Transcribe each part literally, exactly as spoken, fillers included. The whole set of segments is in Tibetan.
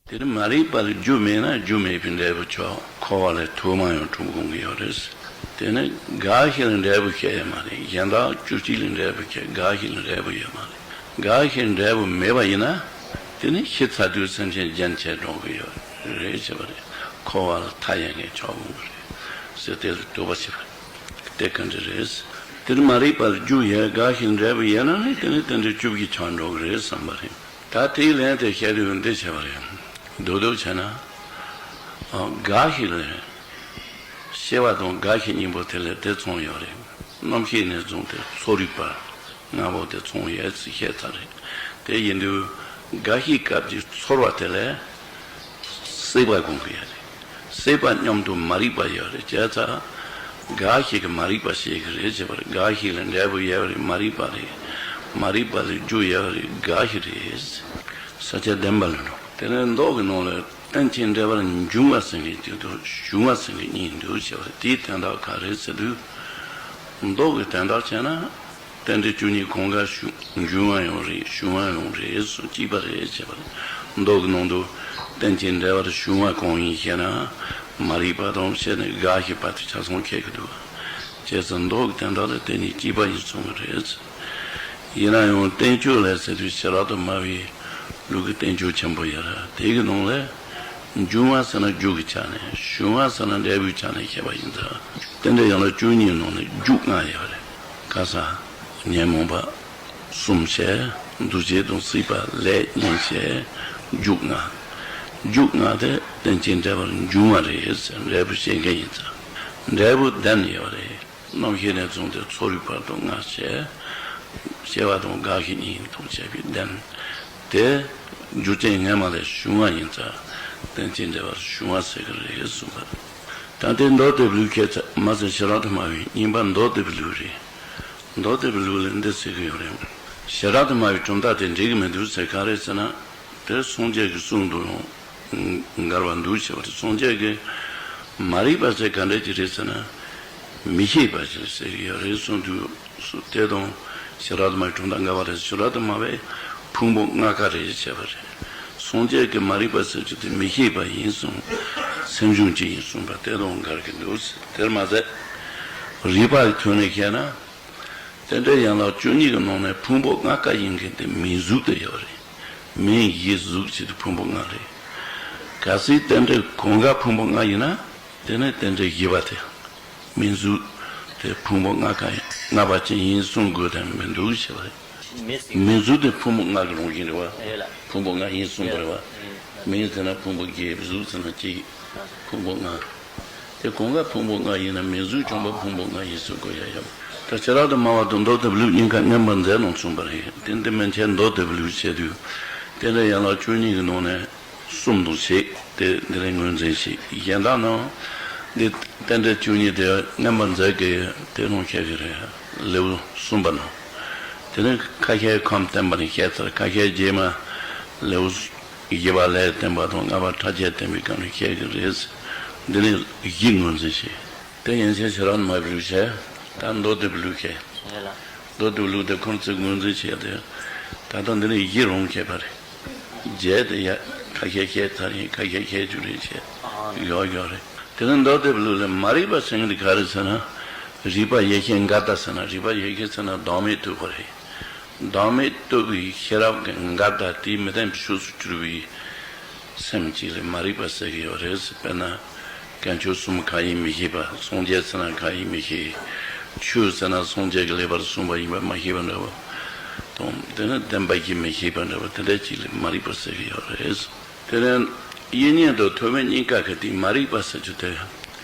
དེ་ནི་མ་རིག་པ་ལ་རྒྱུ་མེད་ན་རྒྱུ་མེད་པའི་འབྲས་བུ་ཆོག། འཁོར་བ་ལ་ཐོག་མ་ཡང་འཁྲུངས་དགོས་ཀྱི་ཡོད་རེད། དེ་ནི་འགའ་ཞིག་ལ་འབྲས་བུ་བཤད་ཡོད་མ་རེད། གཞན་དག་བཅུ་གཅིག་ལ་འབྲས་བུ་བཤད། འགའ་ཞིག་ལ་འབྲས་བུ་ཡོད་མ་རེད། འགའ་ཞིག་འབྲས་བུ་མེད་པ་ཡིན་ན། དེ་ནི་ཤི་ཚར་དུས་སེམས་ཅན་རྒྱན་ཆད་འགྲོ་གི་ཡོད་རེད་ཟེར་བ་རེད། འཁོར་བ་ལ་མཐའ་ཡས་མཁན་ཆགས་འོང་གི་རེད་ཟེར། དེ་ལ་དོགས་པ་བྱེད་པ་དེ་ག་འདྲ་རེད། དེ་ནི་མ་རིག་པ་ལ་རྒྱུ་ཡོད། འགའ་ཞིག་འབྲས་བུ་ཡོད་ན་ནི་དེ་ནི་རྟེན་འབྲེལ་བཅུ་བཞི་ཆགས་འགྲོ་གི་རེད་བསམ་པ་རེད། ད་དེའི་ལན་དེ་བཤད་དུས་འདི་བྱས་པ་རེད། མདོར་བསྡུས་བྱས་ན། འགའ་ཞིག་ལ་སྐྱེ་བ་དང་རྒ་ཤི་གཉིས་པོ་དེ་ལ་དེ་མཚུངས་ཡོད་རེད། རྣམ་ཤེས་ནས་བཟུང་སྟེ་ཚོར་བའི་བར་ལྔ་པོ་དེ་མཚུངས་ཡོད་ཅེས་བཤད་ཚར་རེད། དེ་ཡིན་དུས་རྒ་ཤིའི་སྐབས་ཀྱི་ཚོར་བ་དེ་ལ་སྲེད་པ་སྒོམ་གྱི་ཡོད་རེད། སྲེད་པ་མཉམ་དུ་མ་རིག་པ་ཡོད་རེད། བྱས་ཙང་རྒ་ཤི་གི་མ་རིག་པ་བཤད་ཀྱི་རེད་ཅེས་པ་རེད། རྒ་ཤི་ལ་འབྲས་བུ་ཡོད་རེད། མ་རིག་པ་རེད། མ་རིག་པ་ལ་རྒྱུ་ཡོད་རེད། རྒ་ཤི་རེད། ས་ཆ་བདེན་པ་ལ་འགྲོ། དེ་ནས་མདོ་གི་ནང་ལ། རྟེན་ཅིང་འབྲེལ་བར་འབྱུང་བ་ཟེར་མཁན་གཅིག་དང་ཞུགས་པ་ཟེར་མཁན་གཉིས་འདུག་ཟེར་བ་རེད། དེའི་དོན་དག་ག་རེ་ཟེར་དུས། མདོ་གི་དོན་དག་བྱས་ན། རྟེན་འབྲེལ་བཅུ་གཉིས་གང་ག་ཞུགས། འབྱུང་བ་ཡང་རེད། ཞུགས་པ་ཡང་རེད་གསུངས། གཅིག་པ་རེད་ཟེར་བ་རེད། མདོ་གི་ནང་དུ། རྟེན་ཅིང་འབྲེལ་བར་འབྱུང་བ་གང་ཡིན་ཞེ་ན། མ་རིག་པ་དང་བཅས་ནས་རྒ་ཤི་བར་དུ་ཆ་ཚང་འཁེལ་གྱི་འདུག། བྱས་ཙང་མདོ་གི་དོན་དག་ལ་དེ་གཉིས་གཅིག་པ་ཡིན་གསུང་གི་རེད། ཡིན་ན་ཡང་བསྟན་བཅོས་ལ་ཟེར་དུས་ཤེས་རབ་ཏུ་སྨྲ་བའི་ལུགས་ཀྱི་བསྟན་བཅོས་ཆེན་པོ་ཡོད་རེད། དེ་གི་ནང་ལས་འབྱུང་བ་ཟེར་ན་རྒྱུ་གི་ཆ་ནས། ཞུགས་པ་ཟེར་ན་འབྲས་བུའི་ཆ་ནས་བཤད་པ་ཡིན་ཙང་། རྟེན་འབྲེལ་ཡན་ལག་བཅུ་གཉིས་ནང་ནས་རྒྱུ་ལྔ་ཡོད་རེད། ཁ་ས་ཉོན་མོངས་པ། གསུམ་བྱས། འདུ་བྱེད་དང་སྲིད་པ་ལས་གཉིས་བྱས། རྒྱུ་ལྔ། རྒྱུ་ལྔ་དེ་རྟེན་ཅིང་འབྲེལ་བར་འབྱུང་བ་རེད་ཟེར། འབྲས་བུ་བཤད་མཁན་ཡིན་ཙང་། འབྲས་བུ་ལྡན་ཡོད་རེད། རྣམ་ཤེས་ནས་བཟུང་སྟེ་ཚོར་བའི་བར་དུ་ལྔ་བྱས། སྐྱེ་བ་དང་རྒ་ཤི་གཉིས་དང་བཅས་པའི་ལྡན། དེ་རྒྱུ་རྐྱེན་སྔ་མ་ལས་བྱུང་བ་ཡིན་ཙང་། རྟེན་ཅིང་འབྲེལ་བར་འབྱུང་བ་ཟེར་གི་རེད་གསུངས་པ། ད་ལྟའི་མདོ་སྡེ་པའི་ལུགས་ཁྱད་མཚར་མ་ཟད་ཤེས་རབ་ཏུ་སྨྲ་བའི་རྙིང་པ་མདོ་སྡེ་པའི་ལུགས་རེད། མདོ་སྡེ་པའི་ལུགས་ལ་འདི་ཟེར་གི་ཡོད་རེད། ཤེས་རབ་ཏུ་སྨྲ་བའི་གྲུབ་མཐའ་དེ་འགྲིག་གི་མི་འདུག་ཟེར། ག་རེ་ཟེར་ན། དེ་སངས་རྒྱས་ཀྱི་གསུང་དང་འགལ་བ་འདུག་ཟེར་བ་རེད། སངས་རྒྱས་ཀྱིས་མ་རིག་པ་ཟེར་ག་འདྲ་ཅིག་རེད་ཟེར་ན། མི་ཤེས་པ་ཞིག་ཟེར་གྱི་ཡོད་རེད་གསུངས་དུས། དེ་དང་ཤེས་རབ་ཏུ་སྨྲ་བའི་གྲུབ་མཐའ་འགལ་བ་རེད། ཤེས་རབ་ཏུ་སྨྲ་བས་ཕུང་པོ་ལྔ་ཀ་རེད་བྱས་པ་རེད། སངས་རྒྱས་ཀྱིས་མ་རིག་པ་ཟེར་རྒྱུ་དེ་མི་ཤེས་པ་ཡིན་གསུངས། སེམས་བྱུང་གཅིག་ཡིན་གསུངས་པ་དེ་དང་འགལ་གྱི་འདུག། དེར་མ་ཟད། རིགས་པ་ཡི་ཐོག་ནས་བཤད་ན། རྟེན་འབྲེལ་ཡན་ལག་བཅུ་གཉིས་ཀྱི་ནང་ནས་ཕུང་པོ་ལྔ་ཀ་ཡིན་མཁན་དེ་མིང་གཟུགས་དེ་ཡོད་རེད། མིང་གཞི་གཟུགས་བྱས་ཏེ་ཕུང་པོ་ལྔ་རེད། གལ་སྲིད་རྟེན་འབྲེལ་གང་ག་ཕུང་པོ་ལྔ་ཡིན་ན། དེ་ནི་རྟེན་འབྲེལ་བཞི་པ་དེ། མིང་གཟུགས་དེ་ཕུང་པོ་ལྔ་ཀ་ཡིན། ལྔ་པ་ཅན་ཡིན་གསུང་དགོས་དོན་མི་འདུག་ཞེས་པ་རེད། མིང་གཟུགས་དེ་ཕུང་པོ་ལྔ་གི་རང་བཞིན་རེད་བ། ཕུང་པོ་ལྔ་ཡིན་གསུང་དགོས་རེད་བ། མིང་ཟེར་ན་ཕུང་པོ་བརྒྱད། གཟུགས་ཟེར་ན་གཅིག། ཕུང་པོ་ལྔ། དེ་གང་ག་ཕུང་པོ་ལྔ་ཡིན་ན་མིང་གཟུགས་བྱུང་བ་ཕུང་པོ་ལྔ་ཡིན་གསུང་དགོས་ཡ་ཡོད། ད་ཤེས་རབ་ཏུ་སྨྲ་བ་དང་མདོ་སྡེ་པའི་ལུགས་གཉིས་ཀ་མངོན་པར་མཛད་གནང་གསུངས་པ་རེད། དེ་འདི་མན་ཆད་མདོ་སྡེ་པའི་ལུགས་བྱས་དུས། རྟེན་འབྲེལ་ཡན་ལག་བཅུ་གཉིས་ཀྱི་ནང་ནས། གསུམ་དང་ཕྱེད་དེ་འདི་ལས་ངོས་འཛིན་བྱེད། གཞན་དག་རྣམས་འདི་རྟེན་འབྲེལ་བཅུ་གཉིས་དེ་མངོན་པར་མཛད་ཀྱི་དེ་རང་བཤད་ཀྱི་རེད། ལེའུ་གསུམ་པ་ནང་། དེ་ནས་ཁ་ཤས་ཁམས་བསྟན་པ་ནས་བཤད་ཚར། ཁ་ཤས་རྗེས་མ་ལེའུ་བཞི་པ་ལས་བསྟན་པ་དང་ལྔ་པ་ཕྲ་རྒྱས་བསྟན་པའི་སྒང་ནས་བཤད་ཀྱི་རེད། འདི་ནས་བཞི་ངོས་འཛིན་བྱེད། དེ་ཡན་ཆད་ཤེས་རབ་སྨྲ་བའི་ལུགས་བྱས། ད་མདོ་སྡེ་པའི་ལུགས་བཤད། མདོ་སྡེ་པའི་ལུགས་དེ་ཁོང་ཚོས་ངོས་འཛིན་བྱས་ཏེ། ད་ལྟ་འདི་ནས་བཞི་རང་བཤད་པ་རེད། རྗེས་དེ་ཡ་ཁ་ཤས་བཤད་ཚར་ཡིན། ཁ་ཤས་བཤད་རྒྱུ་རེད་བཤད། ཡོད་ཡོད་རེད། དེ་ནས་མདོ་སྡེ་པའི་ལུགས་ལ་མ་རིག་པ་ཟེར་མཁན་དེ་ག་རེ་ཟེར་ན། རིག་པ་ཡེ་ཤེས་འགལ་ཟླ་ཟེར་ན། རིག་པ་ཡེ་ཤེས་ཟེར་ན་བདག་མེད་རྟོགས་པ་རེད། བདག་མེད་རྟོགས་པའི་ཤེས་རབ་ཀྱི་འགལ་ཟླ་དེ་མི་ལྡན་པའི་ཕྱོགས་སུ་གྱུར་པའི་སེམས་ཅིག་ལ་མ་རིག་པ་ཟེར་གྱི་ཡོད་རེད། དཔེར་ན། དཀོན་མཆོག་གསུམ་གང་ཡིན་མི་ཤེས་པ། སངས་རྒྱས་ཟེར་ན་གང་ཡིན་མི་ཤེས། ཆོས་ཟེར་ན་སངས་རྒྱས་ཀྱིས་ལེགས་པར་གསུངས་པ་ཡིན་པ་མ་ཤེས་པ་འདྲ་བོ་དང་། དེ་ནི་བདེན་པ་བཞི་མི་ཤེས་པ་འདྲ་བོ་དེ་འདྲ་ཅིག་ལ་མ་རིག་པ་ཟེར་གྱི་ཡོད་རེད། དེ་ནས་དབྱིག་གཉེན་དང་ཐོགས་མེད་གཉིས་ཀ་གི་དེ་མ་རིག་པ་ཟེར་རྒྱུ་དེ་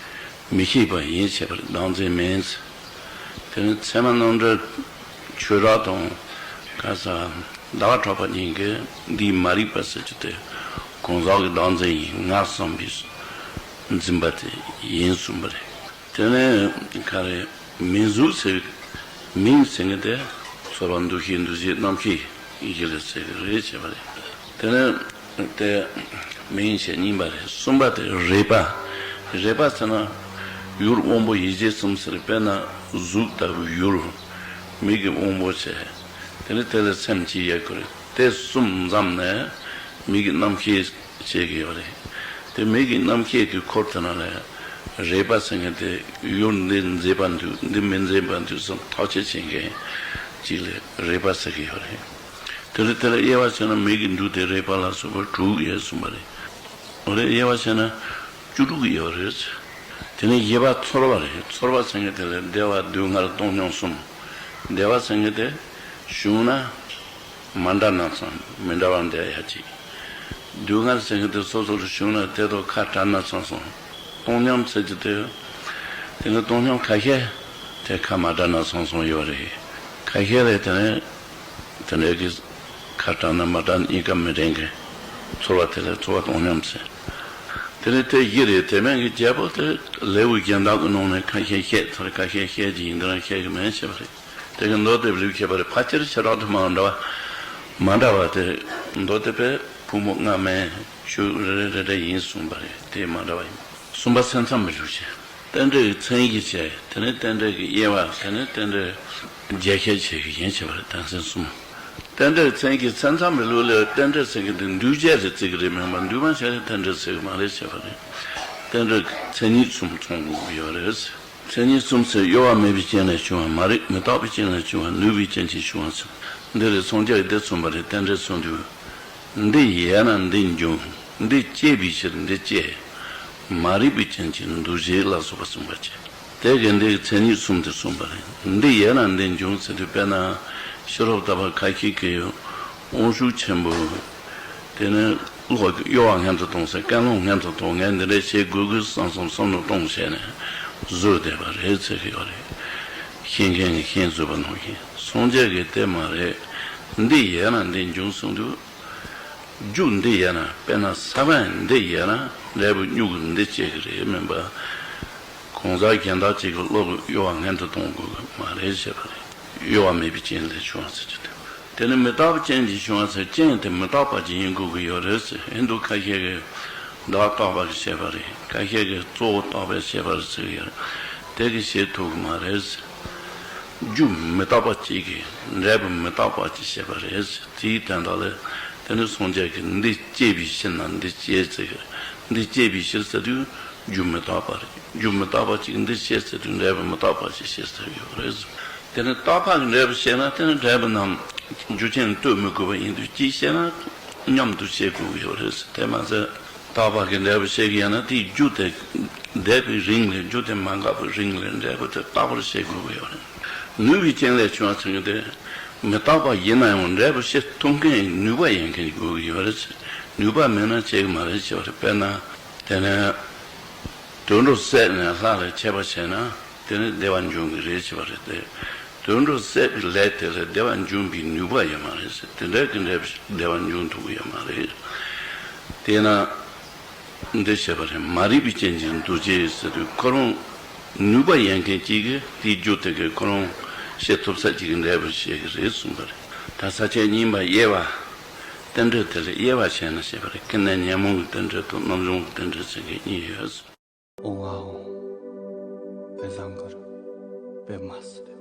མི་ཤེས་པ་ཡིན་ཞེས་པར་བདག་འཛིན་མིན། དེ་ནི་ཚད་མ་རྣམ་འགྲེལ་ཆོས་གྲགས་དང་། ཁ་ས་ཟླ་བ་གྲགས་པ་གཉིས་ཀྱིས་འདིའི་མ་རིག་པ་ཟེར་རྒྱུ་དེ་གང་ཟག་གི་བདག་འཛིན་ཡིན་ངར་བསམ་པའི་འཛིན་པ་དེ་ཡིན་གསུངས་པ་རེད། དེ་ནས་ག་རེ། མིང་གཟུགས་ཟེར། མིང་ཟེར་མཁན་དེ་ཚོར་བ་འདུ་ཤེས་འདུ་བྱེད་རྣམ་ཤེས་བཞི་ལ་ཟེར་གི་རེད་བྱས་པ་རེད། དེ་ནས་དེ་མིང་ཞེས་གཉིས་པ་རེད། གསུམ་པ་དེ་རེག་པ། རེག་པ་ཟེར་ན་ཡུལ་དབང་པོ་ཡིད་བྱེད་གསུམ་ཟེར། དཔེར་ན་གཟུགས་ལྟ་བུའི་ཡུལ། མིག་གི་དབང་པོ་བྱས། དེ་ནས་དེ་ལ་སེམས་ཀྱི་ཡལ་གོ་རེད། དེ་གསུམ་འཛོམས་ནས་མིག་གི་རྣམ་ཤེས། བྱེད་ཀྱི་ཡོད་རེད། དེ་མིག་གི་རྣམ་ཤེས་ཀྱི་འཁོར་དེ་ནང་ལ་རེག་པ་ཟེར་མཁན་དེ་ཡུལ་འདི་མཛེས་པ་འདུག་འདི་མི་མཛེས་པ་འདུག་བསམ་ཐག་གཅོད་བྱེད་མཁན་ཅིག་ལ་རེག་པ་ཟེར་གྱི་ཡོད་རེད། དེ་ལ་དེ་ལ་དབྱེ་བ་བྱས་ན་མིག་གི་འབྲུ་དེ་རེག་པ་ལ་སོགས་པ་དྲུག་ཡོད་གསུངས་པ་རེད། འོ་རེད། དབྱེ་བ་བྱས་ན་བཅུ་དྲུག་ཡོད་རེད། དེ་ནས་བཞི་པ་ཚོར་བ་རེད། ཚོར་བ་ཟེར་མཁན་དེ་ལ་བདེ་བ་སྡུག་བསྔལ་སྟོང་སྙོམས་གསུམ། བདེ་བ་ཟེར་མཁན་དེ་བྱུང་ན་མ་འདྲ་སྣ་ཚོགས་མི་འདྲ་བ་འདི་ཡ་གཅིག་སྡུག་བསྔལ་ཟེར་མཁན་དེ་སོ་སོ་ལ་བྱུང་ན་དེ་དང་ཁ་བྲལ་སྣ་ཚོགས་གསུམ། སྟོང་སྙོམས་ཟེར་གྱི་དེ་དེ་ནི་སྟོང་སྙོམས་ཁ་ཤས་དེ་ཁ་མ་བྲལ་སྣ་ཚོགས་གསུམ་ཡོད་རེད། ཁ་ཤས་ལས་དེ་ནས་དེ་འདྲའི་གི་ཁ་བྲལ་ན་མ་བྲལ་གཉིས་ཀ་མི་འདྲེན་གི་ཚོར་བ་དེ་ལས་ཚོར་བ་སྟོང་སྙོམས་ཟེར། དེ་ནི་དེ་བཞི་རེད། དེ་མིན་གྱི་བརྒྱད་པོ་དེ་ལེའུ་གཞན་དག་གི་ནང་ནས་ཁ་ཤས་བཤད་ཚར། ཁ་ཤས་བཤད་ཀྱི་ཡིན། འདི་རང་བཤད་ཀྱི་མེད་བཤད་པ་རེད། དེ་གི་མདོ་སྡེ་པའི་ལེའུ་བཤད་པ་རེད། ཕལ་ཆེར་ཕྱི་རོལ་དུ་མ་འདྲ་བ་མ་འདྲ་བ་དེ་མདོ་སྡེ་པའི་ཕུང་པོ་ལྔ་མེད་ཤུགས་རེ་རེ་རེ་རེ་ཡིན་གསུངས་པ་རེད། དེ་མ་འདྲ་བ་ཡིན། གསུམ་པ་སེམས་ཙམ་པའི་ལེའུ་བཤད། རྟེན་འབྲེལ་གྱི་མཚན་ཉིད་ཀྱི་བཤད། དེ་ནས་རྟེན་འབྲེལ་གྱི་དབྱེ་བ། དེ་ནས་རྟེན་འབྲེལ་རྒྱས་བཤད་བྱེད་ཀྱི་ཡིན་བྱེད་པ་རེད། དོན་ཚན་གསུམ། རྟེན་འབྲེལ་མཚན་གྱི་མཚན་ཙམ་པའི་ལུགས་ལ་རྟེན་འབྲེལ་ཟེར་གྱི་འདི་འདུས་བྱས་ལ་བརྩི་གི་རེད། མིན་པ་འདུས་མ་བྱས་ལ་རྟེན་འབྲེལ་ཟེར་གྱི་མ་རེད་བྱས་པ་རེད། རྟེན་འབྲེལ་གྱི་མཚན་ཉིད་གསུམ་མཚུངས་དགོས་ཀྱི་ཡོད་རེད། མཚན་ཉིད་གསུམ་ཟེར་གཡོ་བ་མེད་པའི་རྐྱེན་ལས་བྱུང་བ། མ་རིག་མི་རྟག་པའི་རྐྱེན་ལས་བྱུང་བ། ནུས་པའི་རྐྱེན་གྱིས་བྱུང་བ་ཟེར། འདི་རེད། སངས་རྒྱས་ཀྱིས་འདི་གསུངས་པ་རེད། རྟེན་འབྲེལ་གསུངས་དུས། འདི་ཡོད་ན་འདི་འབྱུང་། འདི་སྐྱེ་བའི་ཕྱིར་འདི་སྐྱེ། མ་རིག་པའི་རྐྱེན་གྱིས་འདུ་བྱེད་ལ་སོགས་པ་གསུངས་པ་བྱས། དེ་གི་འདི་གི་མཚན་ཉིད་གསུམ་དེ་གསུངས་པ་རེད། འདི་ཡོད་ན་འདི་འབྱུང་ཟེར་དུས་དཔེར་ན་ཕྱི་རབས་ད་བར་ཁ་ཤས་ཀྱིས་དབང་ཤུགས་ཆེན་པོ། དེ་ནས་བློ་གི་གཡོ་བ་སྔོན་དུ་གཏོང་ཟེར། ཀུན་སློང་སྔོན་དུ་གཏོང་། ངས་འདི་འདྲ་བྱེད་དགོས་དགོས་བསམ་བསམ་བསམ་བློ་གཏོང་བྱས་ནས་བཟོས་བསྡད་པ་རེད་ཟེར་གྱི་ཡོད་རེད། ཤེས་མཁན་གྱིས་ཤེས་བཟོས་པ་ནང་བཞིན། སངས་རྒྱས་ཀྱིས་དེ་མ་རེད། འདི་ཡོད་ན་འདི་འབྱུང་གསུངས་དུས། རྒྱུ་འདི་ཡོད་ན། དཔེར་ན་ས་བོན་འདི་ཡོད་ན་འབྲས་བུ་མྱུ་གུ་འདི་སྐྱེ་གི་རེད། མིན་པ་གང་ཟག་གཞན་དག་ཅིག་གི་བློ་གི་གཡོ་བ་སྔོན་དུ་གཏོང་དགོས་གི་མ་རེད་བྱས་པ་རེད། གཡོ་བ་མེད་པའི་རྐྱེན་ལས་བྱུང་བ་ཟེར་གྱི་འདུག་དེ་ནི་མི་རྟག་པའི་རྐྱེན་གྱིས་བྱུང་བ་ཟེར། རྐྱེན་དེ་མི་རྟག་པ་ཅིག་ཡིན་དགོས་ཀྱི་ཡོད་རེད་ཟེར། ཨེ་འདུག་ཁ་ཤས་ཀྱིས་བདག་རྟག་པ་གི་བཤད་པ་རེད། ཁ་ཤས་ཀྱིས་གཙོ་བོ་རྟག་པའི་བཤད་པ་རེད་ཟེར་གྱི་ཡོད་རེད། དེ་གི་བྱེད་ཐུབ་ཀྱི་མ་རེད་ཟེར། རྒྱུ་མི་རྟག་པ་གཅིག་གིས་འབྲས་བུ་མི་རྟག་པ་གཅིག་བཤད་པ་རེད་ཟེར། དེའི་དོན་དག་ལ་དེ་ནི་སངས་རྒྱས་ཀྱིས་འདི་སྐྱེ་བའི་ཕྱིར་ན་འདི་སྐྱེ་ཟེར་གྱི་རེད། འདི་སྐྱེ་བའི་ཕྱིར་ཟེར་དུས་རྒྱུ་མི་རྟག་པ་རེད། རྒྱུ་མི་རྟག་པ་གཅིག་འདི་སྐྱེ་ཟེར་དུས་འབྲས་བུ་མི་རྟག་པ་གཅིག་སྐྱེ་ཟེར་ཡོད་རེད་ཟེར། དེ་ནི་རྟག་པ་གི་འབྲས་བུ་བཤད་ན་དེ་ནི་འབྲས་བུ་རྣམས་རྒྱུ་ཅན་ལྟོས་མི་དགོས་པ་ཡིན་དུས་གཅིག་བཤད་ན་མཉམ་དུ་བཤད་དགོས་ཀྱི་ཡོད་རེད་ཟེར། དེ་མ་ཟད་རྟག་པ་གི་འབྲས་བུ་བཤད་ཀྱི་ཡོད་ན་དེའི་རྒྱུ་དེ་འདས་པའི་རིང་ལས། རྒྱུ་དེ་མ་འགགས་པའི་རིང་ལས་འབྲས་བུ་དེ་རྟག་པར་བཤད་དགོས་ཀྱི་ཡོད་རེད། ནུས་པའི་རྐྱེན་ལས་བྱུང་བ་ཟེར་མཁན་དེ་མི་རྟག་པ་ཡིན་ན་ཡང་འབྲས་བུ་བཤད་ཐུབ་མཁན་ནུས་པ་ཡོད་མཁན་དགོས་ཀྱི་ཡོད་རེད་ཟེར། ནུས་པ་མེད་ན་བྱེད་ཀྱི་མ་རེད་ཟེར་བ་རེད། དཔེར་ན་དེ་ནས། དུད་འགྲོ་བསད་ནས་ལྷ་ལ་མཆོད་པ་བྱས་ན་དེ་ནི་བདེ་བ་འབྱུང་གི་རེད་ཟེར་བ་རེད་དེ། དུད་འགྲོ་བསད་པའི་ལས་དེ་ལ་བདེ་བ་འབྱུང་བའི་ནུས་པ་ཡོད་མ་རེད་ཟེར། དེ་འདྲ་གི་འབྲས་བུ་བདེ་བ་འབྱུང་ཐུབ་ཀྱི་ཡོད་མ་རེད། དེས་ན་འདི་བྱས་པ་རེད། མ་རིག་པའི་རྐྱེན་གྱིས་འདུ་བྱེད་ཟེར་དུས་ཁོ་རང་ནུས་པ་ཡོད་མཁན་གཅིག་གིས་དེའི་རྒྱུ་དེ་གི་ཁོ་རང་བྱེད་ཐུབ་ས་གཅིག་གི་འབྲས་བུ་བྱེད་ཀྱི་རེད་གསུངས་པ་རེད། ད་ས་བཅད་གཉིས་པ་དབྱེ་བ། རྟེན་འབྲེལ་དེ་ལ་དབྱེ་བ་བྱས་ན་བྱས་པ་རེད། ཀུན་ནས་ཉོན་མོངས་ཀྱི་རྟེན་འབྲེལ་དང་རྣམ་གཞུང་གི་རྟེན་འབྲེལ་ཟེར་མཁན་གཉིས་ཡོད། ཨོ་ཨ་ཨོ། དཔེ་བཟང་གི་རེད། དཔེ་མ་སྲིད།